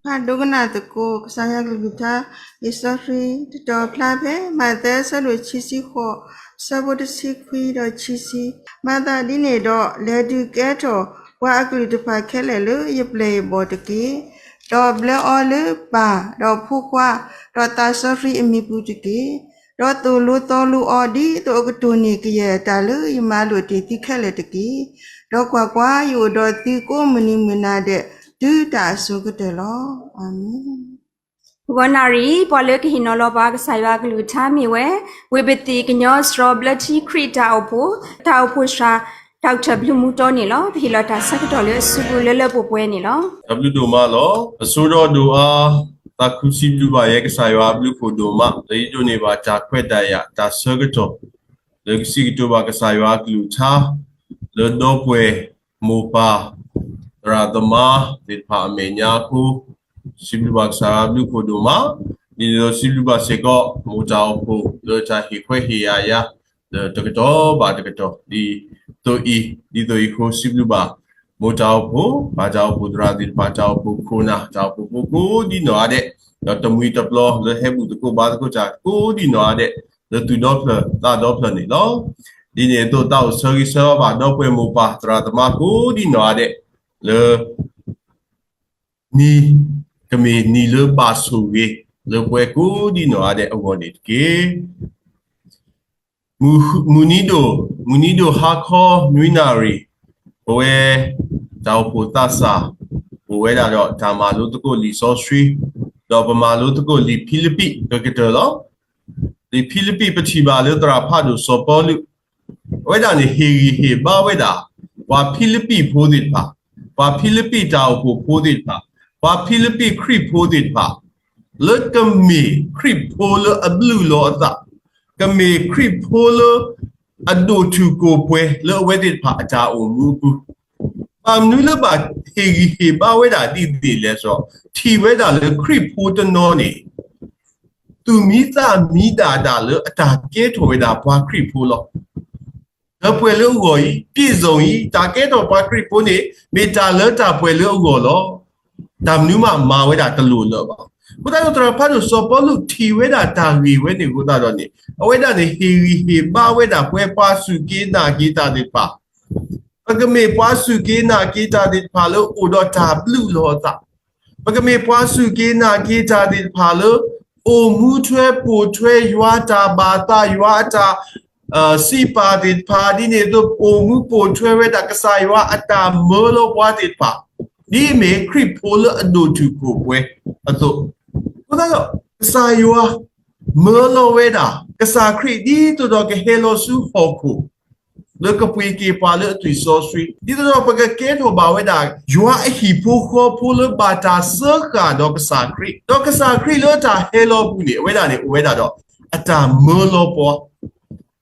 ပဒိကနၣ်သကိး ကစၢ်ယွၤကလုၢ်ကထါ လံာ်စီဆှံ တတီၤဖျါဖဲ မးသဲအဆၢဒိၣ်ခံဆံဃိး အဆၢဖိတဆံခွံဒီးခံဆံ, မၤသးဒ်န့ၣ်ဒီး လဲၤဒုးကဲထီၣ် ပှၤအကလုာ်တဖၣ်ခဲလၢာ်လၢယပျဲၢ်ယဘီၣ်တက့ၢ်. ဒီးဘျၢအီၤလၢပၢ်, ဒီးဖိခွါ, ဒီးသးစီဆှံအမံၤပူၤတက့ၢ်. ဒီးသိၣ်လိသီလိအီၤ ဒ်သိးအကတိၢ်န့ၢ်ကယဲၢ်တၢ်လၢယမၤလိာ်တ့ၢ်သုခဲလၢာ်တက့ၢ်. ဒီးကွၢ်ကွၢ်, ယအိၣ်ဒီးသုကိးမုၢ်နံၤမုၢ်နၤဒဲး တုၤတၢ်အစိၤကတၢၢ်လီၤ. အၤမ့ၣ်. ဂီၤနၣ်ရံၣ် ပှၤလၢကဟ့ၣ်နီၤလီၤပှၤကစၢ်ယွၤအကလုၢ်ကထါမ့ၢ်ဝဲ ဝ့ၢ်ပသံၣ်ကညီစှီၤဘျၢထံခရံာ်တၢ်အိၣ်ဖှိၣ် တၢ်အိၣ်ဖှိၣ်စှၤ ဒီကထၢၣ်ဘျုးမူတီန့ၣ်လီၤ. ပဟ့ၣ်လီၤတၢ်ဆၢကတီၢ်လၢအစုပူၤလၢလၢပှဲၤပှဲၤန့ၣ်လီၤ. တၢ်ဘျုးဒိၣ်မးလီၤ. အဆိကတၢၢ်ဒိၣ်အါ သးခုစံးဘျုးဘၣ်ယဲကစၢ်ယွၤအဘျုးအဖှိၣ်ဒိၣ်မး လၢယဒိးန့ၢ်ဘၣ်တၢ်ခွဲးတၢ်ယာ်တၢ်ဆၢကတီၢ် လၢကစံးကတိၤဘၣ်ကစၢ်ယွၤအကလုၢ်ကထါ လၢဒီပုၢ်ဝဲၢ်မိၢ်ပၢ် သရၣ်သမါသ့ၣ်တဖၣ်အမဲာ်ညါအဃိ စံးဘျုးဘၣ်ကစၢ်ယွၤအဘျုးအဖှိၣ်ဒိၣ်မး, ဒ်န့ၣ်အသိးစံးဘျုးဘၣ်စ့ၢ်ကီး မိၢ်တၢ်အိၣ်ဖှိၣ်လၢတၢ်ဟ့ၣ်ခွဲးဟ့ၣ်ယာ်ယၤ လၢတကတီၢ်ဘၣ်တကတီၢ် ဒ်သိးအံၤ ဒ်သိးအံၤအဃိ စံးဘျုးဘၣ် မိၢ်တၢ်အိၣ်ဖှိၣ် ပၢ်တၢ်အိၣ်ဖှိၣ်သရၣ်သ့ၣ်တဖၣ် တၢ်အိၣ်ဖှိၣ်ခိၣ်နၢ် တၢ်အိၣ်ဖှိၣ်ဖိကိးဒံနီၢ်ဂၤဒဲး ဒီးတမှံၤတပျီၤလၢဟဲဘူၣ်သကိးဘါသကိးတၢ်ကိးဒံနီၢ်ဂၤဒဲး လၢသူၣ်ဒီဖျၢၣ်သးဒီဖျၢၣ်န့ၣ်လီၤ. ဒ်န့ၣ်အသိးတၢ်အိၣ်ဆၢဂ့ၤဆၢဝါဘၣ် ဒီပုၢ်ဝဲၢ်မိၢ်ပၢ်သရၣ်သမါကိးဒံနီၢ်ဂၤဒဲး လၢ နံၤကမ့ၢ်နံၤလၢဘၣ်ဆိၣ်ဂ့ၤ လၢပဝဲကိးဒံနီၢ်ဂၤဒဲးအဂီၢ်န့ၣ်တက့ၢ်. မုၢ်နံၤဒိၣ်, မုၢ်နံၤဒိၣ်ဟါခီနွံနၣ်ရံၣ် ပဝဲတၢ်အိၣ်ဖှိၣ်သးစၢ် အိၣ်ဝဲဒၣ်ဒီးတၢ်မၤလိသကိးလံာ်စီဆှံ ဒီးပမၤလိသကိးလံာ်ဖံလံးပံးကကတၢၢ်လီၤ. လံာ်ဖံလံးပံးပထံၣ်ဘၣ်လၢသရၣ်ဖးဒိၣ်စီၤပီလူး အဝဲဒၣ်န့ၣ်ဟ့ၣ်ဂံၢ်ဟ့ၣ်ဘါဝဲဒၣ် ပှၤဖံလံးပံးဖိသ့ၣ်တဖၣ်, ပှၤဖံလံးပံးတၢ်အိၣ်ဖှိၣ်ဖိသ့ၣ်တဖၣ်, ပှၤဖံလံးပံးခရံာ်ဖိသ့ၣ်တဖၣ် လၢကမ့ၢ်ခရံာ်ဖိလၢအဘျုးလီၤအသး, ကမ့ၢ်ခရံာ်ဖိလၢ အဒိၣ်ထူၣ်ကိၢ်ပှဲၤလၢအဝဲသ့ၣ်တဖၣ်အတၢ်အိၣ်မူအပူၤ, ဘၣ်မနုၤလၢဘၣ်ဟ့ၣ်ဂံၢ်ဟ့ၣ်ဘါဝဲဒၣ်ဒ်န့ၣ်လဲၣ်စီၤ, ထံၣ်ဝဲဒၣ်လၢခရံာ်ဖိတနီၤန့ၣ် သူၣ်မံသးမံဒၣ်တၢ်လၢအတၢ်ကဲထီၣ်ဝဲဒၣ်ပှၤခရံာ်ဖိလီၤ. တၢ်ပှဲၤလၢအဂီၢ်အံၤ ပြည့်စုံ အံၤ တၢ်ကဲထီၣ်ပှၤခရံာ်ဖိန့ၣ် မ့ၢ်တၢ်လၢတၢ်ပှဲၤလၢအဂီၢ်လီၤ. တၢ်မနုၤမးမၤဝဲဒၣ်တလိၣ်လၢၤဘၣ်. အဃိသတးဒီးသရၣ်ဖးဒိၣ်စီၤပီလူးထံၣ်ဝဲဒၣ်တၢ်ဂ့ၢ်ဝဲန့ၣ်အဃိသတးဒီးန့ၣ် အဝဲဒၣ်န့ၣ်ဟ့ၣ်ဂံၢ်ဟ့ၣ်ဘါဝဲဒၣ်ပှၤ ပှၤစူၢ်က့ၤနာ်က့ၤတၢ်သ့ၣ်တဖၣ် ပကမ့ၢ်ပှၤစူၢ်က့ၤနာ်က့ၤတၢ်သ့ၣ်တဖၣ်လၢအိၣ်ဒီးတၢ်ဘျုးလီၤအသး, ပကမ့ၢ်ပှၤစူၢ်က့ၤနာ်က့ၤတၢ်သ့ၣ်တဖၣ်လၢ အိၣ်မူထွဲပိာ်ထွဲယွၤအတၢ်ဘၣ်သး ယွၤအတၢ် စံးပာ်သ့ၣ်တဖၣ် ဒ်န့ၣ်အသိး အိၣ်မူပိာ်ထွဲဝဲဒၣ်ကစၢ်ယွၤအတၢ်မၢလီၤပှၤသ့ၣ်တဖၣ် ဒ်အမ့ၢ်ခရံာ်ဖိလၢအဒိၣ်ထူၣ်ကိၢ်ပှဲၤအသိး, အဃိသတးဒီး ကစၢ်ယွၤ မၢလီၤဝဲဒၣ် ကစၢ်ခရံာ်ဒ်သိးဒီးကဟဲလီၤဆူဟီၣ်ခိၣ် လၢကပှ့ၤက့ၤပှၤလၢအသွံၣ်စီဆှံ ဒ်သိးဒီးပကကဲထီၣ်ဘၣ်ဝဲဒၣ် ယွၤအဟံၣ်ဖိဃီဖိလၢဘၣ်တၢ်စၢဃာ်ဒီးကစၢ်ခရံာ် ဒီးကစၢ်ခရံာ်လၢအတၢ်ဟဲလီၤအပူၤန့ၣ် အဝဲဒၣ်န့ၣ် အိၣ်ဝဲဒၣ်ဒီး အတၢ်မၢလီၤပှၤ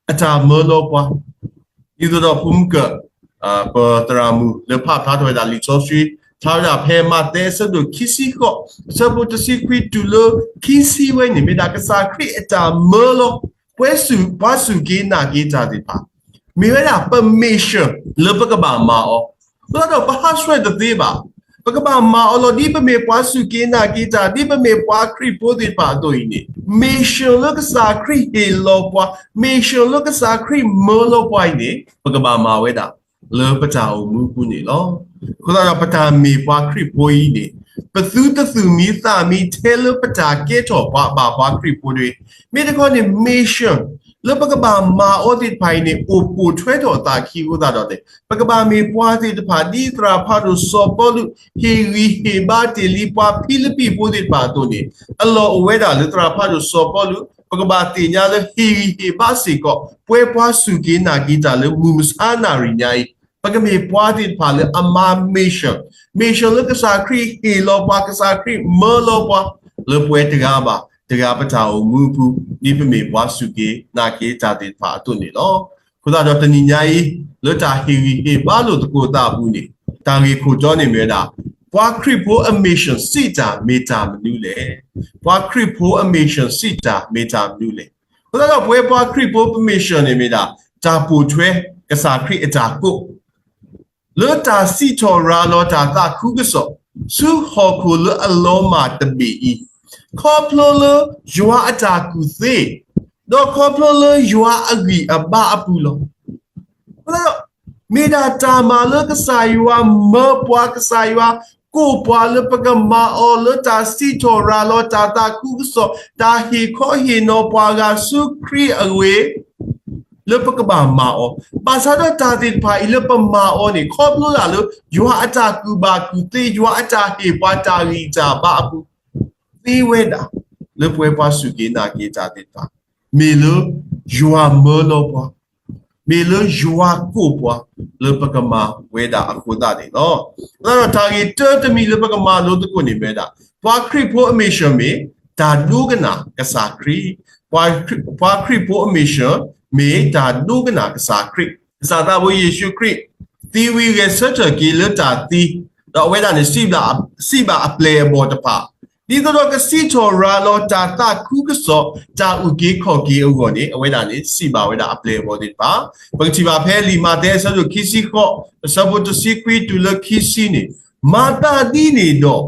အတၢ်မၢလီၤပှၤ ဒ်သိးဒီးဖိမုၣ်ကၢၢ် ပသရၣ်မုၣ်လၢဖးဖျါထီၣ်ဝဲဒၣ်လံာ်စီဆှံ ဖျါဝဲဒၣ်ဖဲမးသဲအဆၢဒိၣ်ခံဆံဃိး အဆၢဖိတဆံခွံတုၤလၢခံဆံဝဲန့ၣ် မ့ၢ်ဒၣ်ကစၢ်ခရံာ်အတၢ်မၢလီၤ ပှၤစူၢ်က့ၤနာ်က့ၤတၢ်သ့ၣ်တဖၣ် မ့ၢ်ဝဲဒၣ်ပ mission လၢပကဘၣ်မၤအီၤ အဃိသတးဒီးပဟးဆှဲးတသ့ဘၣ်. ပကဘၣ်မၤအီၤလီၤ ဒ်ပမ့ၢ်ပှၤစူၢ်က့ၤနာ်က့ၤတၢ် ဒ်ပမ့ၢ်ပှၤခရံာ်ဖိသ့ၣ်တဖၣ်အသိးအံၤန့ၣ် mission လၢကစၢ်ခရံာ်ဟ့ၣ်လီၤပှၤ mission လၢကစၢ်ခရံာ်မၢလီၤပှၤအံၤန့ၣ် ပကဘၣ်မၤဝဲဒၣ် လၢပတၢ်အိၣ်မူအပူၤန့ၣ်လီၤ. အဃိသတးဒီးပတၢ်မ့ၢ်ပှၤခရံာ်ဖိအံၤန့ၣ် ပသုတသူၣ်မံသးမံထဲလၢပတၢ်ကဲထီၣ်ပှၤဘၣ်ပှၤခရံာ်ဖိတဂ့ၤ. မ့ၢ်တခီန့ၣ် mission လၢပကဘၣ်မၤအီၤသ့ၣ်တဖၣ်အံၤန့ၣ် အိၣ်ပိာ်ထွဲထီၣ်အသးအခံအဃိသတးဒီးန့ၣ် ပကဘၣ်မ့ၢ်ပှၤသ့ၣ်တဖၣ် ဒ်သရၣ်ဖးဒိၣ်စီၤပီလူး ဟ့ၣ်ဂံၢ်ဟ့ၣ်ဘါတ့ၢ်လံပှၤဖံလံးပံးဖိသ့ၣ်တဖၣ်အသိးန့ၣ် အလီၢ်အိၣ်ဝဲဒၣ်လၢသရၣ်ဖးဒိၣ်စီၤပီလူး ပကဘၣ်သ့ၣ်ညါလၢဟ့ၣ်ဂံၢ်ဟ့ၣ်ဘါစ့ၢ်ကီး ပဝဲပှၤစူၢ်က့ၤနာ်က့ၤတၢ်လၢမုၢ်မဆါနၣ်ရံၣ်ညါအံၤ ပကမ့ၢ်ပှၤသ့ၣ်တဖၣ်လၢအမၤ mission, mission လၢကစၢ်ခရံာ်ဟ့ၣ်လီၤပှၤ ကစၢ်ခရံာ်မၢလီၤပှၤ လၢပဝဲတဂၤဘၣ်တဂၤပတၢ်အိၣ်မူအပူၤ ဒ်ပမ့ၢ်ပှၤစူၢ်က့ၤနာ်က့ၤတၢ်သ့ၣ်တဖၣ်အသိးန့ၣ်လီၤ. အဃိသတးဒီးတနံၤညါအံၤ လၢတၢ်ဟ့ၣ်ဂံၢ်ဟ့ၣ်ဘါလိာ်သကိးသးအပူၤန့ၣ် တၢ်ဂ့ၢ်ခိၣ်တီန့ၣ်မ့ၢ်ဝဲဒၣ် ပှၤခရံာ်ဖိအ mission စံးတၢ်မ့ၢ်တၢ်မနုၤလဲၣ်. ပှၤခရံာ်ဖိအ mission စံးတၢ်မ့ၢ်တၢ်မနုၤလဲၣ်. အဃိသတးဒီးပဝဲပှၤခရံာ်ဖိပ mission န့ၣ်မ့ၢ်ဒၣ် တၢ်ပိာ်ထွဲကစၢ်ခရံာ်အတၢ်ကိး လၢတၢ်စံးထီၣ်ရၤလီၤတၢ်သးခုကစီၣ် ဆူဟီၣ်ခိၣ်လၢအလီၤမၢ်တဘ့ၣ်အံၤ, ခီဖျိလၢယွၤအတၢ်ကူၣ်သ့, ဒီးခီဖျိလၢယွၤအဂံၢ်အဘါအပူၤလီၤ. မ့ၢ်ဒၣ်တၢ်မၤလၢကစၢ်ယွၤမၢပှၤ, ကစၢ်ယွၤကိးပှၤလၢပကမၤအီၤလၢတၢ်စံးထီၣ်ရၤလီၤ, တၢ်သးခုကစီၣ်, တၢ်ဟ့ၣ်ခီဟ့ၣ်နီၤပှၤဂၤဆူခရံာ်အဂ့ၢ် လၢပကဘၣ်မၤအီၤ, ဘၣ်ဆၣ်ဒီးတၢ်သ့ၣ်တဖၣ်အံၤလၢပမၤအီၤန့ၣ် ခီဖျိဒၣ်လၢ ယွၤအတၢ်ကူၣ်ဘၣ်ကူၣ်သ့, ယွၤအတၢ်ဟ့ၣ်ပှၤတၢ်ဂံၢ်တၢ်ဘါအပူၤ သ့ဝဲဒၣ် လၢပဝဲပှၤစူၢ်က့ၤနာ်က့ၤတၢ်သ့ၣ်တဖၣ်, မ့ၢ်လၢယွၤမၢလီၤပှၤ, မ့ၢ်လၢယွၤကိးပှၤ လၢပကမၤဝဲဒၣ်အဃိသတးန့ၣ်လီၤ. အဃိသတးဒီးတၢ်ဂ့ၢ်တၢတမံၤလၢပကမၤလိသကိးန့ၣ်မ့ၢ်ဝဲဒၣ် ပှၤခရံာ်ဖိအ mission မ့ၢ် တၢ်ဒိကနၣ်ကစၢ်ခရံာ်, ပှၤခရံာ်ဖိအ mission မ့ၢ်တၢ်ဒိကနၣ်ကစၢ်ခရံာ်, ကစၢ်သးဘိယ့ၣ်ၡူးခရံာ် သံဝံၤဂဲၤဆၢထၢၣ်က့ၤလၢတၢ်သံ, ဒီးအဝဲဒၣ်န့ၣ် စံးဘၣ်အပျဲၢ်အဘီၣ်တဖၣ်, ဒ်သိးဒီးကစံးထီၣ်ရၤလီၤတၢ်သးခုကစီၣ် တၢ်အုၣ်က့ၤခီၣ်က့ၤအဂီၢ်န့ၣ် အဝဲဒၣ်န့ၣ် စံးဘၣ်ဝဲဒၣ်အပျဲၢ်အဘီၣ်သ့ၣ်တဖၣ်, ပကထံၣ်ဘၣ်ဖဲလံာ်မးသဲအဆၢဒိၣ်ခံဆံဃိး အဆၢဖိတဆံခွံတုၤလၢခံဆံန့ၣ်, မၤသးဒ်န့ၣ်ဒီး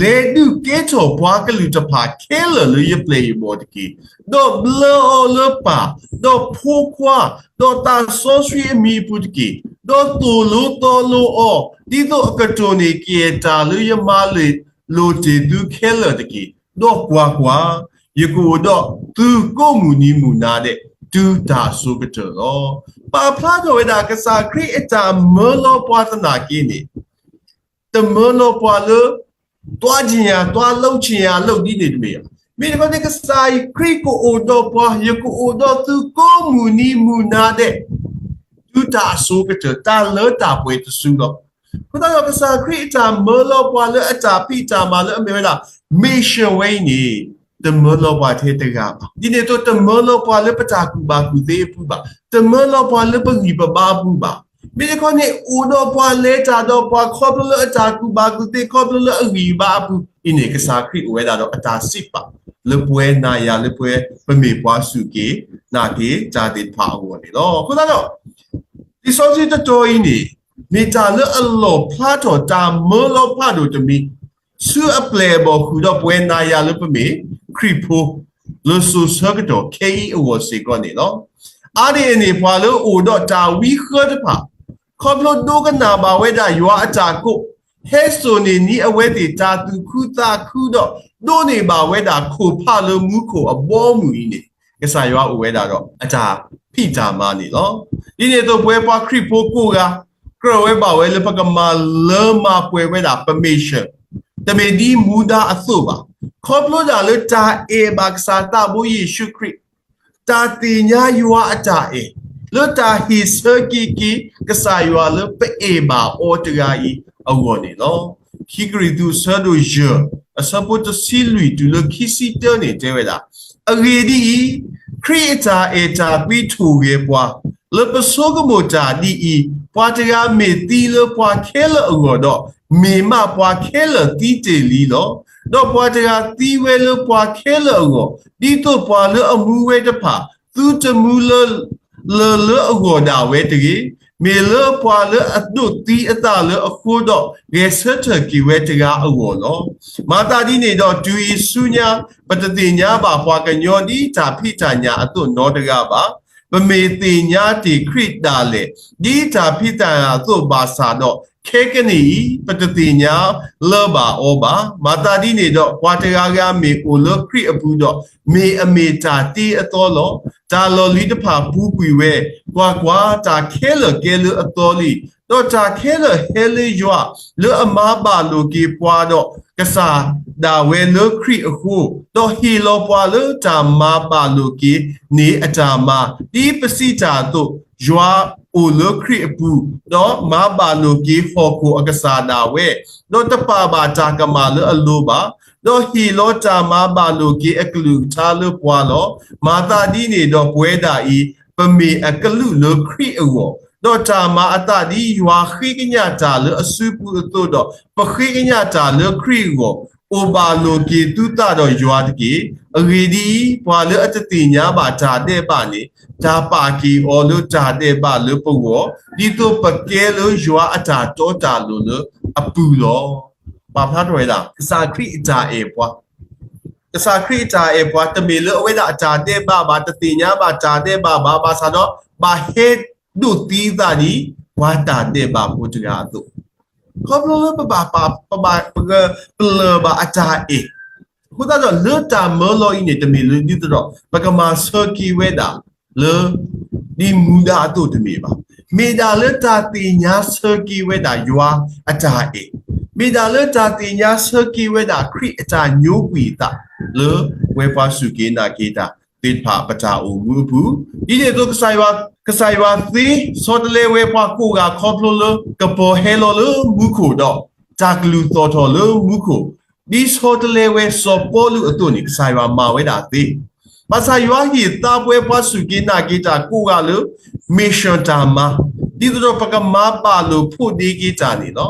လဲၤဒုးကဲထီၣ်ပှၤကလုာ်တဖၣ်ခဲလၢာ်လၢယပျဲၢ်ယဘီၣ်တက့ၢ်. ဒီးဘျၢအီၤလၢပၢ်, ဒီးဖိခွါ, ဒီးသးစီဆှံအမံၤအပူၤတက့ၢ်. ဒီးသိၣ်လိသီလိအီၤ, ဒ်သိးအကတိၢ်န့ၣ်ကအဲၣ်တၢ်လၢယမၤလိာ်တ့ၢ်သုခဲလၢာ်တက့ၢ်. ဒီးကွၢ်ကွၢ်, ယကအိၣ်ဒီးသုကိးမုၢ်နံၤမုၢ်နၤဒဲး တုၤတၢ်အစိၤကတၢၢ်လီၤ. ပာ်ဖျါထီၣ်ဝဲဒၣ်ကစၢ်ခရံာ်အတၢ်မၢလီၤပှၤသနာ်က့န့ၣ် တမၢလီၤပှၤလၢ သွားချင်ရာသွား လုပ်ချင်ရာလုပ် ဒ်န့ၣ်တမ့ၢ်ဘၣ်. မ့ၢ်တခီန့ၣ် ကစၢ်ခရံာ်ကအိၣ်ဒီးပှၤ, ယကအိၣ်ဒီးသုကိးမုၢ်နံၤမုၢ်နၤဒဲး တုၤတၢ်အစိၤကတၢၢ် တၢ်လၢတၢ်ပှဲၤတစုလီၤ. အဃိသတးဒီးကစၢ်ခရံာ်အတၢ်မၢလီၤပှၤလၢအတၢ်ဖံးတၢ်မၤလၢအမ့ၢ်ဝဲဒၣ် mission ဝဲအံၤန့ၣ် တမၢလီၤပှၤထဲတဂၤဘၣ်. ဒ်န့ၣ်အသိး တမၢလီၤပှၤလၢပတၢ်ကူၣ်ဘၣ်ကူၣ်သ့အပူၤဘၣ်, တမၢလီၤပှၤလၢပဂံၢ်ပဘါအပူၤဘၣ်. မ့ၢ်တခီန့ၣ် အိၣ်ဒီးပှၤလဲၤတၢ်ဒီးပှၤ ခီဖျိလၢအတၢ်ကူၣ်ဘၣ်ကူၣ်သ့ ခီဖျိလၢအဂံၢ်အဘါအပူၤအံၤန့ၣ် ကစၢ်ခရံာ်အိၣ်ဝဲဒၣ်ဒီးအတၢ်စံးပာ် လၢပဝဲနၤယၤလၢပဝဲ ပမ့ၢ်ပှၤစူၢ်က့ၤနာ်က့ၤတၢ်သ့ၣ်တဖၣ်အဂီၢ်န့ၣ်လီၤ. အဃိသတးဒီး လံာ်စီဆှံတတီၤအံၤန့ၣ် မ့ၢ်တၢ်လၢအလီၣ်ဖျါထီၣ်တၢ်မၢလီၤဖးဒိၣ်တမံၤ ဆူအပျဲၢ်အဘီၣ်ဃုာ်ဒီးပဝဲနၤယၤလၢပမ့ၢ်ခရံာ်ဖိ လၢစိၤဆၢကတီၢ်ခဲအံၤအဂီၢ်စ့ၢ်ကီးန့ၣ်လီၤ. အါန့ၢ်အန့ၣ် ပှၤလၢအအိၣ်ဒီးတၢ်ဝံဃၢတဖၣ် ခီဖျိဒိကနၣ်ဘၣ်ဝဲဒၣ်ယွၤအတၢ်ကိး, ဟဲစိာ်န့ၢ်နံၤအဝဲသ့ၣ်တၢ်သူၣ်ခုသးခုဒီး ဒိးန့ၢ်ဘၣ်ဝဲဒၣ်ခိၣ်ဖးလၢမူခိၣ်အဘီအမုၢ်အံၤန့ၣ် ကစၢ်ယွၤအိၣ်ဝဲဒၣ်ဒီးအတၢ်ဖံးတၢ်မၤန့ၣ်လီၤ. ဒ်န့ၣ်အသိးပဝဲပှၤခရံာ်ဖိကိးဂၤ ကြၢးဝဲဘၣ်ဝဲလၢပကမၤလၢမၤပှဲၤဝဲဒၣ်ပ mission တမ့ၢ်ဒ်မူဒါအသိးဘၣ်. ခီဖျိဒၣ်လၢတၢ်အဲၣ်ဘၣ်ကစၢ်သးဘိယ့ၣ်ၡူးခရံာ်, တၢ်သ့ၣ်ညါယွၤအတၢ်အဲၣ်, လၢတၢ်ဟ့ၣ်ဆၢက့ၤက့ၤကစၢ်ယွၤလၢပအဲၣ်ဘၣ်အီၤတဂၤအံၤအဂီၢ်န့ၣ်လီၤ. ခံကရံၣ်သူးအဆၢဒိၣ်ယဲၢ် အဆၢဖိတဆံလွံၢ်တုၤလၢခံဆံတၢန့ၣ်တဲဝဲဒၣ်, အဂ့ၢ်ဒ်အံၤ, ခရံာ်အတၢ်အဲၣ်တၢ်ကွံထိၣ်ဂဲၤပှၤ, လၢပဆိကမိၣ်တၢ်ဒ်အံၤ, ပှၤတဂၤမ့ၢ်သံလၢပှၤခဲလၢာ်အဂီၢ်ဒီး, မ့ၢ်မးပှၤခဲလၢာ်သံတ့ၢ်လံလီၤ. ဒီးပှၤတဂၤသံဝဲလၢပှၤခဲလၢာ်အဂီၢ်, ဒ်သိးပှၤလၢအမူဝဲတဖၣ် သုတမူလၢ လၢလၢအဂီၢ်ဒၣ်ဝဲတဂ့ၤ. မ့ၢ်လၢပှၤလၢအဒိးသံအသးလၢအဃိဒီး ဂဲၤဆၢထၢၣ်က့ၤဝဲတဂၤအဂီၢ်လီၤ. မၤသးဒ်န့ၣ်ဒီး တုၤအံၤဆူညါ ပတသ့ၣ်ညါဘၣ်ပှၤကညီဒ်တၢ်ဖံးတၢ်ညၣ်အသိးနီတဂၤဘၣ်. ပမ့ၢ်သ့ၣ်ညါတ့ၢ်ခရံာ်ဒၣ်လဲာ် ဒ်တၢ်ဖံးတၢ်ညၣ်အသိးဘၣ်ဆၣ်ဒီး ခဲကနံၣ်အံၤ ပတသ့ၣ်ညါလၢၤဘၣ်အီၤဘၣ်. မၤသးဒ်န့ၣ်ဒီး ပှၤတဂၤဂၤမ့ၢ်အိၣ်လၢခရံာ်အပူၤဒီး မ့ၢ်အမ့ၢ်တၢ်တ့အသီလီၤ. တၢ်လီၢ်လံၤတဖၣ်ပူၤကွံာ်ဝဲ, ကွၢ်ကွၢ်, တၢ်ခဲလၢာ်ကဲလၢအသီလံ. ဒီးတၢ်ခဲလၢာ်ဟဲလၢယွၤ လၢအမၤဘၣ်လိာ်က့ၤပှၤဒီးကစၢ်ဒၣ်ဝဲလၢခရံာ်အဃိ, ဒီးဟ့ၣ်လီၤပှၤလၢတၢ်မၤဘၣ်လိာ်က့ၤန့ၣ်အတၢ်မၤ, ဒ်ပစံးတၢ်အသိး, ယွၤအိၣ်လၢခရံာ်အပူၤ, ဒီးမၤဘၣ်လိာ်က့ၤဟီၣ်ခိၣ်အကစၢ်ဒၣ်ဝဲ, ဒီးတပာ်ဘၣ်တၢ်ကမၣ်လၢအလိၤဘၣ်, ဒီးဟ့ၣ်လီၤတၢ်မၤဘၣ်လိာ်က့ၤအကလုၢ်ကထါလၢပှၤလီၤ. မၤသးဒ်န့ၣ်ဒီးပဝဲဒၣ်အံၤ, ပမ့ၢ်အကလူးလၢခရံာ်အဂီၢ်, ဒီးတၢ်မၤအသးဒ်ယွၤဃ့ကညးတၢ်လၢအစုပူၤအသိးဒီး, ပဃ့ကညးတၢ်လၢခရံာ်အဂီၢ်, အိၣ်ဘၣ်လိာ်က့ၤသုသးဒီးယွၤတက့ၢ်. အဂ့ၢ်ဒ်အံၤ, ပှၤလၢအတသ့ၣ်ညါဘၣ်တၢ်ဒဲးဘးန့ၣ်, တၢ်ပာ်က့ၤအီၤလၢတၢ်ဒဲးဘးလၢပဂီၢ်, ဒ်သိးပကဲလၢယွၤအတၢ်တီတၢ်လိၤလၢအပူၤလီၤ. ပာ်ဖျါထီၣ်ဝဲဒၣ် ကစၢ်ခရံာ်အတၢ်အဲၣ်ပှၤ, ကစၢ်ခရံာ်အတၢ်အဲၣ်ပှၤ တမ့ၢ်လၢအဝဲဒၣ်အတၢ်ဒဲးဘးဘၣ်, တသ့ၣ်ညါဘၣ်တၢ်ဒဲးဘးဘၣ်, ဘၣ်ဆၣ်ဒီး ဘၣ်ဟဲဒိးသံသးဒ် ပှၤတၢ်ဒဲးဘးဖိတဂၤအသိး, ခီဖျိလၢပဘၣ်ပာ်, ပဘၣ်ပ, ပလၢၢ်ဘၣ်အတၢ်အဲၣ်, အဃိသတးဒီး လၢတၢ်မၢလီၤအံၤန့ၣ် တမ့ၢ်လၢဒ်သိးဒီး ပကမၤဆၢက့ၤဝဲဒၣ်လၢ ဒ်မူဒါအသိးတမ့ၢ်ဘၣ်. မ့ၢ်ဒၣ်လၢတၢ်သ့ၣ်ညါဆၢက့ၤဝဲဒၣ်ယွၤအတၢ်အဲၣ်, မ့ၢ်ဒၣ်လၢတၢ်သ့ၣ်ညါဆၢက့ၤဝဲဒၣ်ခရံာ်အတၢ်ညိကွံာ်အသး လၢပဝဲပှၤစူၢ်က့ၤနာ်က့ၤတၢ်သ့ၣ်တဖၣ်ပတၢ်အိၣ်မူအပူၤ, ဒ်န့ၣ်အသိး ကစၢ်ယွၤ, ကစၢ်ယွၤသ့ဆီတလဲဝဲပှၤကိးဂၤခီဖျိလၢ ကပီၤဟဲလီၤလၢမူခိၣ်ဒီး တၢ်ကလုၢ်သီၣ်ထီၣ်လၢမူခိၣ်, ဒ်ဆီတလဲဝဲစီၤပီလူးအသိးန့ၣ် ကစၢ်ယွၤမၤဝဲဒၣ်သ့ ဘၣ်ဆၣ်ယွၤဟ့ၣ်သါပဝဲပှၤစူၢ်က့ၤနာ်က့ၤတၢ်ကိးဂၤလၢ mission တၢ်မၤ, ဒ်သိးဒီးပကမၤဘၣ်လိာ်ဖိးဒ့က့ၤတၢ်န့ၣ်လီၤ.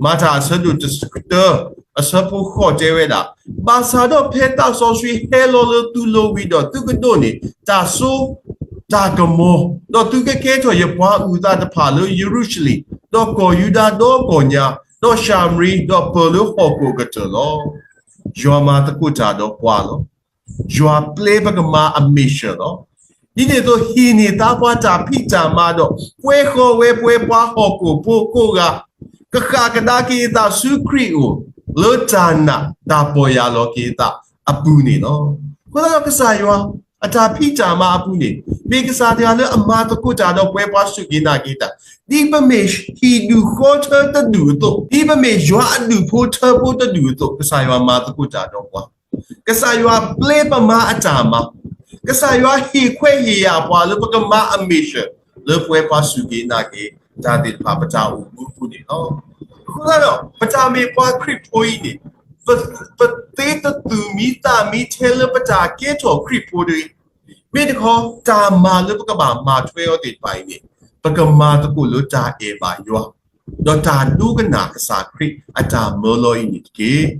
မၤတၢ်အဆၢဒိၣ်တဆံတၢ အဆၢဖိဃိးတဲဝဲဒၣ်, ဘၣ်ဆၣ်ဒီးဖဲသးစီဆှံဟဲလီၤလၢသုလိၤဝံၤဒီး သုကဒိးန့ၢ်တၢ်စိတၢ်ကမီၤ, ဒီးသုကကဲထီၣ်ယပှၤအုၣ်သးတဖၣ်လၢယရူၤၡလ့ၣ်, ဒီးကီၢ်ယူဒၤဒီကီၢ်ညါ, ဒီးၡၤမရံ, ဒီးပၢၢ်လၢဟီၣ်ခိၣ်အကတၢၢ်လီၤ. ယွၤမၤသကိးတၢ်ဒီးပှၤလီၤ. ယွၤပျဲပကမၤအ mission လီၤ. ဒ်န့ၣ်အသိး ဟ့ၣ်န့ၢ်သါပှၤတၢ်ဖံးတၢ်မၤဒီး ပှဲၤဃီၤဝဲပဝဲပှၤဟီၣ်ခိၣ်ဖိကိးဂၤ ကဃၣ်ကဒါက့ၤအသးဆူခရံာ်အအိၣ် လၢတၢ်နာ်တၢ်ပီၢ်ယၢ်လီၤက့ၤအသးအပူၤန့ၣ်လီၤ. အဃိသတးဒီးကစၢ်ယွၤ အတၢ်ဖံးတၢ်မၤအပူၤန့ၣ် မ့ၢ်ကစၢ်တဂၤလၢအမၤသကိးတၢ်ဒီးပဝဲပှၤစူၢ်က့ၤနာ်က့ၤတၢ်, ဒ်ပမ့ၢ်ဟံၣ်ဒူၣ်ဃီထၢတဒူၣ်အသိး, ဒ်ပမ့ၢ်ယွၤအဒူၣ်ဖိထၢဖိတဒူၣ်အသိး ကစၢ်ယွၤမၤသကိးတၢ်ဒီးပှၤ ကစၢ်ယွၤပျဲပမၤအတၢ်မၤ, ကစၢ်ယွၤဟ့ၣ်ခွဲးဟ့ၣ်ယာ်ပှၤလၢပကမၤအ mission လၢပဝဲပှၤစူၢ်က့ၤနာ်က့ၤတၢ်သ့ၣ်တဖၣ်ပတၢ်အိၣ်မူအပူၤန့ၣ်လီၤ. အဃိသတးဒီး ပတၢ်မ့ၢ်ပှၤခရံာ်ဖိအံၤန့ၣ် ပ, ပသ့တသူၣ်မံသးမံထဲလၢပတၢ်ကဲထီၣ်ခရံာ်ဖိတဂ့ၤ. မ့ၢ်တခီ တၢ်မၤလၢပကဘၣ်မၤထွဲအီၤသ့ၣ်တဖၣ်အံၤန့ၣ် ပကမၤသကိးလၢတၢ်အဲၣ်ဘၣ်ယွၤ ဒီးတၢ်ဒိကနၣ်ကစၢ်ခရံာ်အတၢ်မၢလီၤအံၤန့ၣ်တက့ၢ်.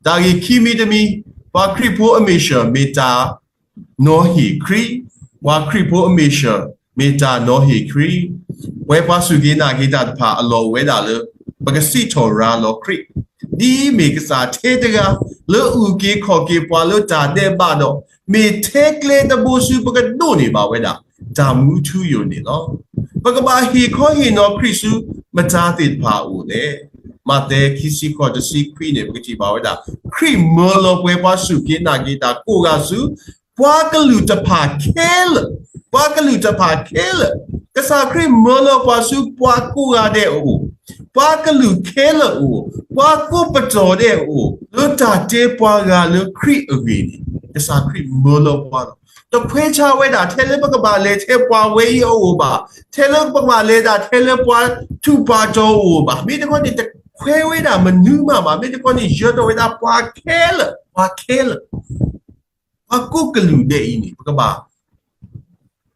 တၢ်ဂ့ၢ်ခံမံၤတမံၤ, ပှၤခရံာ်ဖိအ mission မ့ၢ်တၢ်နီၤဟ့ၣ်ခရံာ်, ပှၤခရံာ်ဖိအ mission မ့ၢ်တၢ်နီၤဟ့ၣ်ခရံာ်, ပဝဲပှၤစူၢ်က့ၤနာ်က့ၤတၢ်တဖၣ်အလီၢ်အိၣ်ဝဲဒၣ်လၢ ပကစံးထီၣ်ရၤလီၤခရံာ်, ဒ်မ့ၢ်ကစၢ်ထဲတဂၤ လၢအအုၣ်က့ၤခီၣ်က့ၤပှၤလၢတၢ်ဒဲးဘးဒီး မ့ၢ်ထဲကျဲတဘိဆူပကဒိးန့ၢ်ဘၣ်ဝဲဒၣ် တၢ်မူထူယိာ်န့ၣ်လီၤ. ပကဘၣ်ဟ့ၣ်ခီဟ့ၣ်နီၤခရံာ်ဆူ မတၤသ့ၣ်တဖၣ်အအိၣ်လဲၣ်. မးသဲခံဆံဃိးတဆံခွံန့ၣ် ပကထံၣ်ဘၣ်ဝဲဒၣ် ခရံာ်မၢလီၤပဝဲပှၤစူၢ်က့ၤနာ်က့ၤတၢ်ကိးဂၤဆူ ပှၤကလုာ်တဖၣ်ခဲလၢာ်, ပှၤကလုာ်တဖၣ်ခဲလၢာ်, ကစၢ်ခရံာ်မၢလီၤပှၤဆူပှၤကိးဂၤဒဲးအအိၣ်, ပှၤကလုာ်ခဲလၢာ်အအိၣ်, ပှၤကိးပတီၢ်ဒဲးအအိၣ်, လၢတၢ်တဲပှၤဂၤလၢခရံာ်အဂ့ၢ်န့ၣ် ကစၢ်ခရံာ်မၢလီၤပှၤလီၤ. တခွဲးဆါဝဲဒၣ်ထဲလၢပကဘၣ်လဲၤထဲပှၤဝဲအံၤအအိၣ်ဘၣ်, ထဲလၢပကဘၣ်လဲၤဒၣ်ထဲလၢပှၤထူးပှၤတီၤအအိၣ်ဘၣ်, မ့ၢ်တခီန့ၣ် တခွဲးဝဲဒၣ်မနုၤမးဘၣ်, မ့ၢ်တခီန့ၣ် ယၢၤထီၣ်ဝဲဒၣ်ပှၤခဲလၢာ်, ပှၤခဲလၢာ် ပှၤကိးကလုာ်ဒဲးအံၤန့ၣ် ပကဘၣ်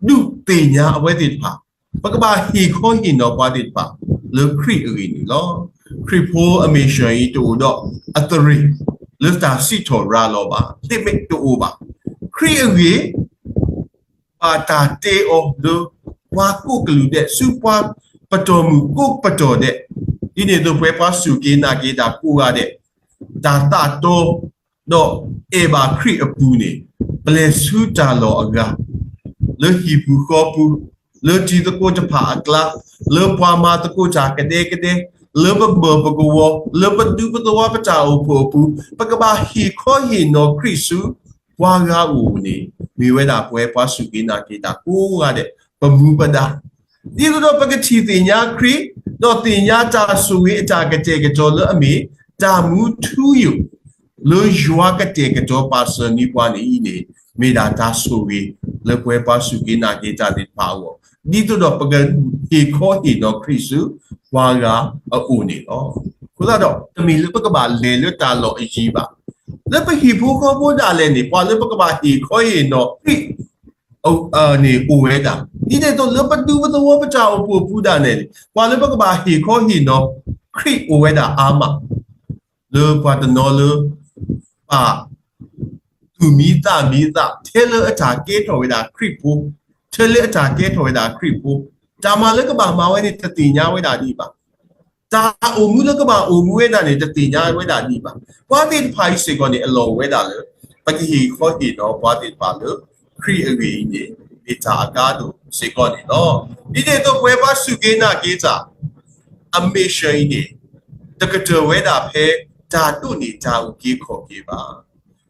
ဒုးသ့ၣ်ညါအဝဲသ့ၣ်တဖၣ်, ပကဘၣ်ဟ့ၣ်ခီဟ့ၣ်နီၤပှၤသ့ၣ်တဖၣ် လၢခရံာ်အဂ့ၢ်န့ၣ်လီၤ. ခရံာ်ဖိအ mission အံၤတအိၣ်ဒီးအသရ့ၣ် လၢတၢ်စံးထီၣ်ရၤလီၤဘၣ်, သ့ၣ်မ့ၢ်တအိၣ်ဘၣ်. ခရံာ်အဂ့ၢ် ဘၣ်တၢ်တဲအီၤလၢ ပှၤကိးကလုာ်ဒဲး ဆူပှၤပတီၢ်မုၢ်ကိးပတီၢ်ဒဲး, ဒ်န့ၣ်အသိးပဝဲပှၤစူၢ်က့ၤနာ်က့ၤတၢ်ကိးဂၤဒဲး တၢ်သးတီ ဒီးအဲၣ်ဘၣ်ခရံာ်အပူၤန့ၣ် ပလဲၤဆူတၢ်လီၢ်အဂၤ, လၢဟံၣ်ပူၤဃီပူၤ, လၢတံၤသကိးတဖၣ်အကျါ, လၢပှၤမၤသကိးတၢ်ကဒဲကဒဲ, လၢပဘၢၣ်ပကဝီၤ, လၢပဒူပသဝီပတၢ်အိၣ်ဖှိၣ်အပူၤ, ပကဘၣ်ဟ့ၣ်ခီဟ့ၣ်နီၤခရံာ်ဆူ ပှၤဂၤအအိၣ်န့ၣ် မ့ၢ်ဝဲဒၣ်ပဝဲပှၤစူၢ်က့ၤနာ်က့ၤတၢ်ကိးဂၤဒဲး ပမူပဒါ ဒ်သိးဒီးပကထံၣ်သ့ၣ်ညါခရံာ်, ဒီးသ့ၣ်ညါတၢ်ဆိၣ်ဂ့ၤအတၢ်ကတဲာ်ကတီၤလၢအမ့ၢ် တၢ်မူထူယိာ် လၢယွၤကတဲာ်ကတီၤပာ်စၢၤန့ၢ်ပှၤန့ၣ်အံၤန့ၣ် မ့ၢ်ဒၣ်တၢ်ဆိၣ်ဂ့ၤလၢပဝဲပှၤစူၢ်က့ၤနာ်က့ၤတၢ်သ့ၣ်တဖၣ်အဂီၢ်, ဒ်သိးဒီးပကဟ့ၣ်ခီဟ့ၣ်နီၤခရံာ်ဆူ ပှၤဂၤအအိၣ်န့ၣ်လီၤ. အဃိသတးဒီး တမ့ၢ်လၢပကဘၣ်လဲၤလၢတၢ်လီၢ်အယံၤဘၣ်. လၢပဟံၣ်ဖိဃီဖိဒၣ်လဲာ်န့ၣ် ပှၤလၢပကဘၣ်ဟ့ၣ်ခီဟ့ၣ်နီၤခရံာ် န့ၣ်အိၣ်ဝဲဒၣ်, ဒ်န့ၣ်အသိးလၢပဒူပသဝီပတၢ်အိၣ်ဖှိၣ်အပူၤဒၣ်လဲာ်န့ၣ် ပှၤလၢပကဘၣ်ဟ့ၣ်ခီဟ့ၣ်နီၤခရံာ်အိၣ်ဝဲဒၣ်အါမး, လၢပှၤတနီၤလၢ ပာ်သူၣ်မံသးမံအသး ထဲလၢအတၢ်ကဲထီၣ်ဝဲဒၣ်ခရံာ်ဖိ, ထဲလၢအတၢ်ကဲထီၣ်ဝဲဒၣ်ခရံာ်ဖိ, တၢ်မၤလၢကဘၣ်မၤဝဲန့ၣ် တသ့ၣ်ညါဝဲဒၣ်ဒံးဘၣ်. တၢ်အိၣ်မူလၢကဘၣ်အိၣ်မူဝဲဒၣ်န့ၣ် တသ့ၣ်ညါဝဲဒၣ်ဒံးဘၣ်. ပှၤသ့ၣ်တဖၣ်အံၤစ့ၢ်ကီးန့ၣ် အလီၢ်အိၣ်ဝဲဒၣ်လၢ ပကဟ့ၣ်ခီဟ့ၣ်နီၤပှၤသ့ၣ်တဖၣ်လၢ ခရံာ်အဂ့ၢ်အံၤန့ၣ် မ့ၢ်တၢ်အကါဒိၣ်စ့ၢ်ကီးန့ၣ်လီၤ. ဒ်န့ၣ်အသိး ပဝဲပှၤစူၢ်က့ၤနာ်က့ၤတၢ် အ mission အံၤန့ၣ် တကတၢၢ်ဝဲဒၣ်ဖဲ တၢ်ဒိးန့ၢ်တၢ်အုၣ်က့ၤခီၣ်က့ၤဘၣ်.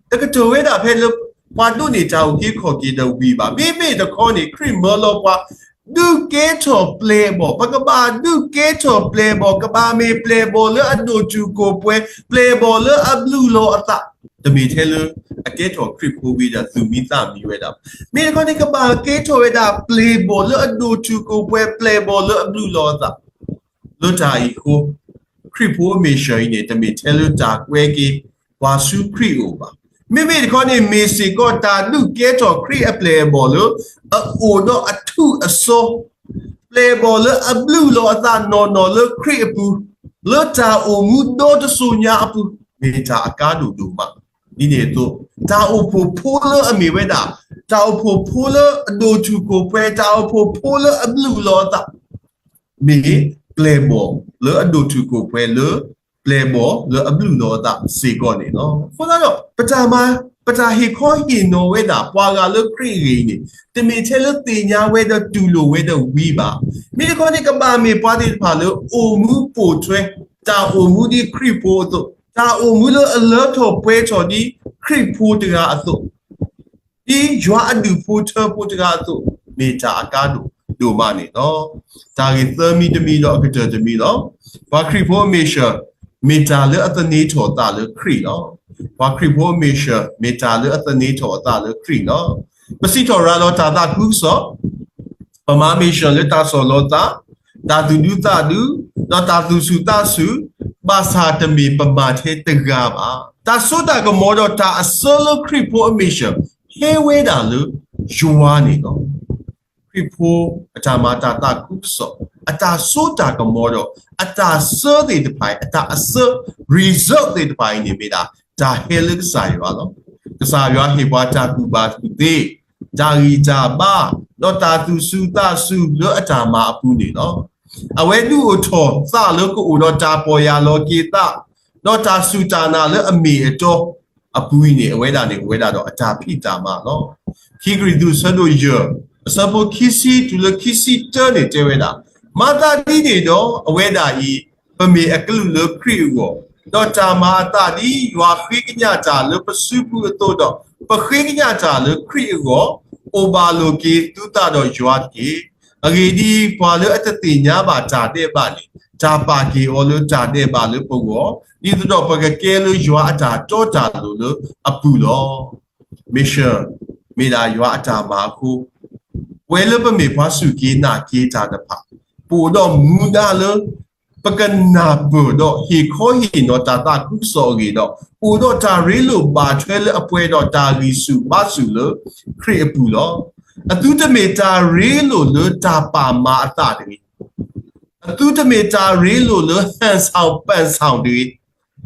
တကတၢၢ်ဝဲဒၣ်ဖဲလၢ ပှၤဒိးန့ၢ်တၢ်အုၣ်က့ၤခီၣ်က့ၤဒီးဝံၤဘၣ်. မ့မ့ၢ်တခီန့ၣ် ခရံာ်မၢလီၤပှၤ ဒုးကဲထီၣ်ပျဲၢ်ဘီၣ်, ပကဘၣ်ဒုးကဲထီၣ်ပျဲၢ်ဘီၣ်, ကဘၣ်မ့ၢ်ပျဲၢ်ဘီၣ်လၢအဒိၣ်တုာ်ခိၣ်ပှဲၤ, ပျဲၢ်ဘီၣ်လၢအဘျုးလီၤအသး, တမ့ၢ်ထဲလၢ အကဲထီၣ်ခရံာ်ဖိဝံၤဒီးသူၣ်မံသးမံဝဲဒၣ်ဘၣ်. မ့ၢ်တခီန့ၣ် ကဘၣ်ကဲထီၣ်ဝဲဒၣ် ပျဲၢ်ဘီၣ်လၢအဒိၣ်တုာ်ခိၣ်ပှဲၤ, ပျဲၢ်ဘီၣ်လၢအဘျုးလီၤအသး လၢတၢ်အံၤအဃိ ခရံာ်ဖိအ mission အံၤန့ၣ် တမ့ၢ်ထဲလၢတၢ်ကွဲက့ၤ ပှၤဆူခရံာ်အအိၣ်ဘၣ်. မ့မ့ၢ်တခီန့ၣ် မ့ၢ်စ့ၢ်ကီးတၢ်ဒုးကဲထီၣ်ခရံာ်အပျဲၢ်အဘီၣ်လၢ အအိၣ်ဒီးအထူအစီ, ပျဲၢ်ဘီၣ်လၢအဘျုးလီၤအသးနီၢ်နီၢ်လၢခရံာ်အပူၤ, လၢတၢ်အိၣ်မူဒီတစိၤညါအပူၤ, မ့ၢ်တၢ်အကါဒိၣ်ဒိၣ်မး. ဒ်န့ၣ်အသိး တၢ်အိၣ်ဖှိၣ်ဖိလၢအမ့ၢ်ဝဲဒၣ် တၢ်အိၣ်ဖှိၣ်ဖိလၢအဒိၣ်တုာ်ခိၣ်ပှဲၤ, တၢ်အိၣ်ဖှိၣ်ဖိလၢအဘျုးလီၤအသး မ့ၢ်ပျဲၢ်ဘီၣ်လၢအဒိၣ်တုာ်ခိၣ်ပှဲၤလၢ ပျဲၢ်ဘီၣ်လၢအဘျုးလီၤအသးစ့ၢ်ကီးန့ၣ်လီၤ. အဃိသတးဒီး ပတၢ်မၤ, ပတၢ်ဟ့ၣ်ခီဟ့ၣ်နီၤဝဲဒၣ် ပှၤဂၤလၢခရံာ်အဂ့ၢ်အံၤန့ၣ် တမ့ၢ်ထဲလၢသ့ၣ်ညါဝဲဒီးတူၢ်လိာ်ဝဲဒီးဝံၤဘၣ်. မ့ၢ်တခီန့ၣ် ကဘၣ်မ့ၢ်ပှၤသ့ၣ်တဖၣ်လၢ အိၣ်မူပိာ်ထွဲ တၢ်အိၣ်မူဒ်ခရံာ်ဖိအသိး, တၢ်အိၣ်မူလၢအလၢထီၣ်ပှဲၤထီၣ်ဒ်ခရံာ်ဖိတဂၤအသိး ဒ်ယွၤအဒူၣ်ဖိထၢဖိတဂၤအသိး, မ့ၢ်တၢ်အကါဒိၣ်ဒိၣ်မးန့ၣ်လီၤ. တၢ်ဂ့ၢ်သၢမံၤတမံၤဒီးအကတၢၢ်တမံၤလီၤ. ပှၤခရံာ်ဖိအ mission မ့ၢ်တၢ်လၢအသန့ၤထီၣ်သးလၢခရံာ်လီၤ. ပှၤခရံာ်ဖိအ mission မ့ၢ်တၢ်လၢအသန့ၤထီၣ်အသးလၢခရံာ်လီၤ. ပစံးထီၣ်ရၤလီၤတၢ်သးခုကစီၣ်, ပမၤ mission လၢတၢ်ဆီၣ်လီၤသး, တၢ်သူၣ်ဒူသးဒူ, ဒီးတၢ်သူၣ်ဆူၣ်သးဆူၣ်, ဘၣ်ဆၣ်တမ့ၢ်ပမၤထဲတဂၤဘၣ်. တၢ်စိတၢ်ကမီၤဒီးတၢ်အစၢလၢခရံာ်ဖိအ mission ဟဲဝဲဒၣ်လၢယွၤန့ၣ်လီၤ. ခရံာ်ဖိအတၢ်မၤတၢ်သးခုကစီၣ်, အတၢ်စိတၢ်ကမီၤဒီး အတၢ်စၢသ့ၣ်တဖၣ်အံၤ, အတၢ်အစၢ result သ့ၣ်တဖၣ်အံၤန့ၣ်မ့ၢ်ဒၣ် တၢ်ဟဲလၢကစၢ်ယွၤလီၤ. ကစၢ်ယွၤဟ့ၣ်ပှၤတၢ်ကူၣ်ဘၣ်ကူၣ်သ့, တၢ်ဂံၢ်တၢ်ဘါ, ဒီးတၢ်သူၣ်ဆူၣ်သးဆူၣ်လၢအတၢ်မၤအပူၤန့ၣ်လီၤ. အဝဲဒုးအိၣ်ထီၣ်သးလၢကအိၣ်ဒီးတၢ်ပီၢ်ယၢ်လီၤက့ၤသး, ဒီးတၢ်စူၢ်တၢ်နာ်လၢအမ့ၢ်အတီ အပူၤအံၤန့ၣ် အဝဲဒၣ်န့ၣ် အိၣ်ဝဲဒၣ်ဒီးအတၢ်ဖံးတၢ်မၤလီၤ. ခံကရံၣ်သူး အဆၢဒိၣ်ယဲၢ် အဆၢဖိခံဆံတုၤလၢခံဆံတၢန့ၣ်တဲဝဲဒၣ်, မၤသးဒ်န့ၣ်ဒီး အဝဲဒၣ်အံၤ ပမ့ၢ်အကလူးလၢခရံာ်အဂီၢ်, ဒီးတၢ်မၤအသးဒ်ယွၤဃ့ကညးတၢ်လၢပစုပူၤအသိးဒီး, ပဃ့ကညးတၢ်လၢခရံာ်အဂီၢ်, အိၣ်ဘၣ်လိာ်က့ၤသုသးဒီးယွၤတက့ၢ်. အဂ့ၢ်ဒ်အံၤ, ပှၤလၢအတသ့ၣ်ညါဘၣ်တၢ်ဒဲးဘးန့ၣ် တၢ်ပာ်က့ၤအီၤလၢတၢ်ဒဲးဘးလၢပဂီၢ်, ဒ်သိးဒီးပကကဲလၢယွၤအတၢ်တီတၢ်လိၤလၢအပူၤလီၤ. mission မ့ၢ်ဒၣ်ယွၤအတၢ်မၤအဃိ, ပဝဲလၢပမ့ၢ်ပှၤစူၢ်က့ၤနာ်က့ၤတၢ်တဖၣ်, ပအိၣ်ဒီးမူဒါလၢ ပကနၢ်ပၢၢ်ဒီးဟ့ၣ်ခီဟ့ၣ်နီၤတၢ်သးခုကစီၣ်အဂ့ၢ်ဒီး, အိၣ်ဒီးတၢ်ရ့လိာ်ဘၣ်ထွဲလၢအပှဲၤဒီးတၢ်ဂံၢ်ဆူၣ်ဘါဆူၣ်လၢခရံာ်အပူၤလီၤ. အသုတမ့ၢ်တၢ်ရ့လိာ်လၢတၢ်ပာ်မၤအသးတဂ့ၤ, အသုတမ့ၢ်တၢ်ရ့လိာ်လၢဟၣ်ဆၣ်ပၣ်ဆၣ်တဂ့ၤ,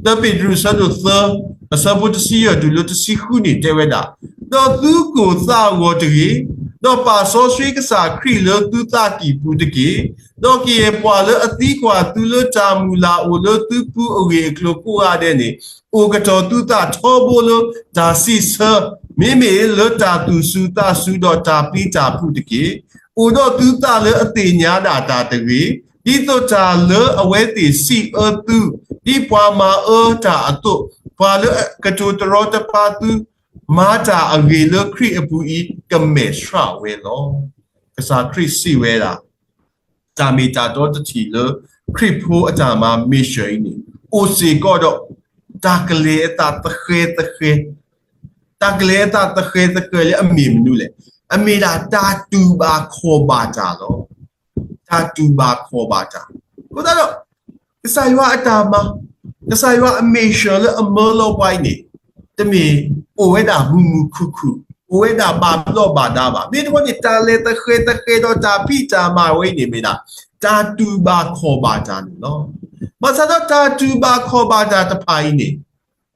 တၢပ့းတရူး အဆၢဒိၣ်သၢ အဆၢဖိတဆံယဲၢ်တုၤလၢတဆံဃုန့ၣ်တဲဝဲဒၣ်, ဒီးသုကိၢ်သးဂီၤတဂ့ၤ, ဒီးပာ်စီဆှံကစၢ်ခရံာ်လၢသုသးကံၢ်ပူၤတက့ၢ်. ဒီးကယဲၢ်ပှၤလၢအသံကွၢ်သုလၢတၢ်မုၢ်လၢ်အိၣ်လၢသုပူၤအဂ့ၢ်အကျိၤကိးဂၤဒဲးန့ၣ်, အိၣ်ကတီၤသုသးထီဘိလၢတၢ်စံးဆၢ, မ့မ့ၢ်လၢတၢ်သူၣ်စူၤသးစူၤဒီးတၢ်ပျံၤတၢ်ဖုးတက့ၢ်. အိၣ်ဒီးသုသးလၢအသ့ၣ်ညါဒၣ်တၢ်တဂ့ၤ, ဒ်သိးတၢ်လၢအဝဲသ့ၣ်စံးအၢသု, ဒ်ပှၤမၤအၢတၢ်အသိး, ပှၤလၢအကတိၤတရီတပါသု, မၤတၢ်အဂ့ၤလၢခရံာ်အပူၤအံၤ ကမဲာ်ဆှးဝဲလီၤ. ကစၢ်ခရံာ်စံးဝဲဒၣ်, တၢ်မ့ၢ်တၢ်တီတထံၣ်လၢ ခရံာ်ဖိအတၢ်မၤ mission အံၤန့ၣ် အိၣ်စ့ၢ်ကီးဒီး တၢ်ကလဲၤအသးသဃဲၤသဃဲၤ, တၢ်ကလဲၤအသးသဃဲၤသဃဲၤလၢအမ့ၢ်မနုၤလဲၣ်. အမ့ၢ်ဒၣ်တၢ်တူၢ်ဘၣ်ခီၣ်ဘၣ်တၢ်လီၤ. တၢ်တူၢ်ဘၣ်ခီၣ်ဘၣ်တၢ်. အဃိသတးဒီး ကစၢ်ယွၤအတၢ်မၤ, ကစၢ်ယွၤအ mission လၢအမၢလီၤပှၤအံၤန့ၣ် တမ့ၢ်အိၣ်ဝဲဒၣ်မုာ်မုာ်ခုၣ်ခုၣ်, အိၣ်ဝဲဒၣ်ဘၣ်ဘျီးဘၣ်ဒါဘၣ်. မ့ၢ်တခီန့ၣ် တၢ်လဲၤသဃဲၤသဃဲၤဒီးတၢ်ဖံးတၢ်မၤဝဲအံၤန့ၣ်မ့ၢ်ဒၣ် တၢ်တူၢ်ဘၣ်ခီၣ်ဘၣ်တၢ်န့ၣ်လီၤ. ဘၣ်ဆၣ်ဒီးတၢ်တူၢ်ဘၣ်ခီၣ်ဘၣ်တၢ်တဖၣ်အံၤန့ၣ်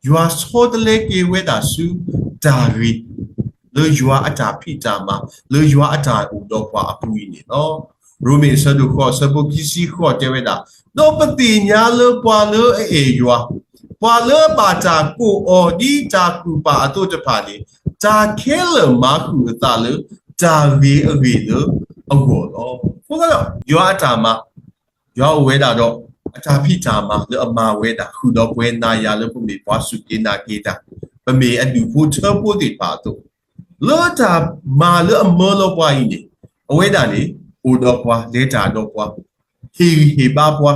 ယွၤဆီတလဲက့ၤဝဲဒၣ်ဆူတၢ်ဂ့ၤ လၢယွၤအတၢ်ဖံးတၢ်မၤ လၢယွၤအတၢ်အိၣ်ဒီးပှၤအပူၤအံၤန့ၣ်လီၤ. ရိမ့ၤအဆၢဒိၣ်ဃိး အဆၢဖိခံဆံဃိးတဲဝဲဒၣ်, ဒီးပသ့ၣ်ညါလၢပှၤလၢအအဲၣ်ယွၤ, ပှၤလၢအဘၣ်တၢ်ကိးအီၤဒ်တၢ်ကူၣ်ပာ်အသိးတဖၣ်န့ၣ်, တၢ်ခဲလၢာ်မၤဃုာ်အသးလၢတၢ်ဂ့ၤအဂ့ၢ်လၢအဂီၢ်လီၤ. အဃိသတးဒီး ယွၤအတၢ်မၤ ယွၤအိၣ်ဝဲဒၣ်ဒီးအတၢ်ဖံးတၢ်မၤလၢအမၤဝဲဒၣ် ဃုာ်ဒီးပဝဲနၤယၤလၢပမ့ၢ်ပှၤစူၢ်က့ၤနာ်က့ၤတၢ်, ပမ့ၢ်အဒူၣ်ဖိထၢဖိသ့ၣ်တဖၣ်အသိး, လၢတၢ်မၤလၢအမၢလီၤပှၤအံၤန့ၣ်, အဝဲဒၣ်န့ၣ် အိၣ်ဒီးပှၤ လဲၤတၢ်ဒီးပှၤ, ဟ့ၣ်ဂံၢ်ဟ့ၣ်ဘါပှၤ,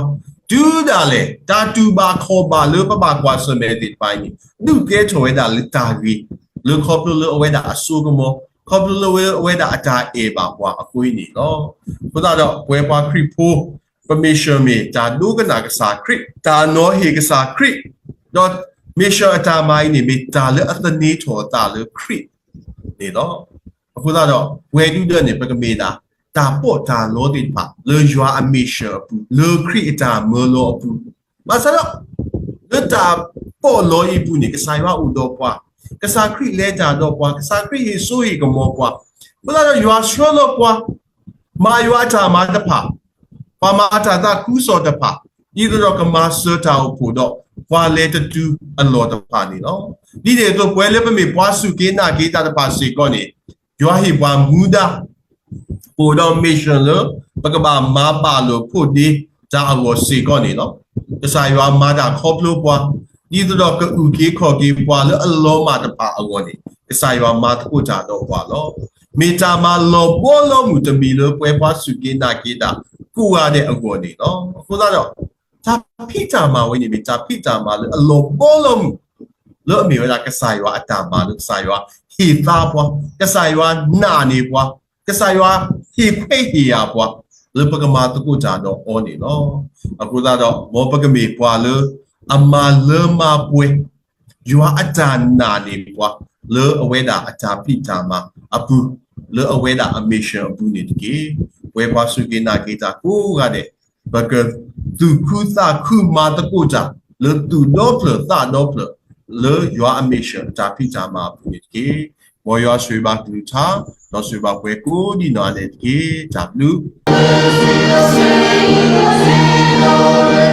တုၤဒၣ်လဲာ် တၢ်တူၢ်ဘၣ်ခီၣ်ဘၣ်လၢပဘၣ်ကွၢ်ဆၢၣ်မဲာ်သ့ၣ်တဖၣ်အံၤန့ၣ် ဒုးကဲထီၣ်ဝဲဒၣ်လၢတၢ်ဂ့ၤ, လၢခီဖျိလၢအဝဲဒၣ်အစိကမီၤ, ခီဖျိလၢအဝဲဒၣ်အတၢ်အဲၣ်ဘၣ်ပှၤအဃိအံၤန့ၣ်လီၤ. အဃိသတးဒီး ပဝဲပှၤခရံာ်ဖိ ပ mission မ့ၢ်တၢ်ဒိကနၣ်ကစၢ်ခရံာ်, တၢ်နီၤဟ့ၣ်ကစၢ်ခရံာ်, ဒီး mission အတၢ်မၤအံၤန့ၣ် မ့ၢ်တၢ်လၢအသန့ၤထီၣ်အသးလၢခရံာ်န့ၣ်လီၤ. အဃိသတးဒီး ပှၤဒုၣ်ဒါန့ၣ် ပကမ့ၢ်ဒၣ် တၢ်ပီးတၢ်လီသ့ၣ်တဖၣ် လၢယွၤအ mission အပူၤ, လၢခရံာ်အတၢ်မၢလီၤအပူၤ, ဘၣ်ဆၣ်ဒီး လၢတၢ်ပီးလီအံၤအပူၤန့ၣ် ကစၢ်ယွၤအိၣ်ဒီးပှၤ, ကစၢ်ခရံာ်လဲၤတၢ်ဒီးပှၤ, ကစၢ်ခရံာ်ဟ့ၣ်စိဟ့ၣ်ကမီၤပှၤ, အဃိသတးဒီး ယွၤဆှၢလီၤပှၤ မၤယွၤအတၢ်မၤတဖၣ်, ပှၤမၤအတၢ်သးခုကစီၣ်တဖၣ်, ဒ်သိးဒီးကမၤစၢၤတၢ်အိၣ်ဖှိၣ်ဒီး ပှၤလဲၤတတုၤအလီၢ်တဖၣ်န့ၣ်လီၤ. ဒ်န့ၣ်အသိး ပဝဲလၢပမ့ၢ်ပှၤစူၢ်က့ၤနာ်က့ၤတၢ်တဖၣ်စ့ၢ်ကီးန့ၣ် ယွၤဟ့ၣ်ပှၤမူဒါ အိၣ်ဒီး mission လၢ ပကဘၣ်မၤပာ်လိာ်ဖိးဒ့တၢ်အဂီၢ်စ့ၢ်ကီးန့ၣ်လီၤ. ကစၢ်ယွၤမၤတၢ်ခီဖျိပှၤ, ဒ်သိးဒီးကအုၣ်က့ၤခီၣ်က့ၤပှၤလၢအလီၤမၢ်တဖၣ်အဂီၢ်န့ၣ် ကစၢ်ယွၤမၤသကိးတၢ်ဒီးပှၤလီၤ. မ့ၢ်တၢ်မၤလီၤဘီလီၤမုၢ်တမံၤလၢပဝဲပှၤစူၢ်က့ၤနာ်က့ၤတၢ်ကိးဂၤဒဲးအဂီၢ်န့ၣ်လီၤ. အဃိသတးဒီး တၢ်ဖံးတၢ်မၤဝဲန့ၣ် မ့ၢ်တၢ်ဖံးတၢ်မၤလၢအလီၤဘီလီၤမုၢ် လၢအမ့ၢ်ဝဲဒၣ်ကစၢ်ယွၤအတၢ်မၤလၢကစၢ်ယွၤဟ့ၣ်သါပှၤ, ကစၢ်ယွၤနာ်န့ၢ်ပှၤ, ကစၢ်ယွၤဟ့ၣ်ခွဲးဟ့ၣ်ယာ်ပှၤ လၢပကမၤသကိးတၢ်ဒီးအီၤန့ၣ်လီၤ. အဃိသတးဒီး မ်ပကမ့ၢ်ပှၤလၢအမၤလၢမၤပှဲၤ ယွၤအတၢ်နာ်န့ၢ်ပှၤ လၢအဝဲဒၣ်အတၢ်ဖံးတၢ်မၤအပူၤ, လၢအဝဲဒၣ်အ mission အပူၤန့ၣ်တက့ၢ်. ပဝဲပှၤစူၢ်က့ၤနာ်က့ၤတၢ်ကိးဂၤဒဲး ပကသူၣ်ခုသးခုမၤသကိးတၢ် လၢသူၣ်ဒီဖျၢၣ်သးဒီဖျၢၣ် လၢယွၤအ mission အတၢ်ဖံးတၢ်မၤအပူၤန့ၣ်တက့ၢ်. မ်ယွၤဆိၣ်ဂ့ၤဘၣ်ကလုၢ်ကထါ ဒီးဆိၣ်ဂ့ၤဘၣ်ပှၤကိးဒ်နီၢ်ဂၤဒဲးတက့ၢ်. တၢ်ဘျုး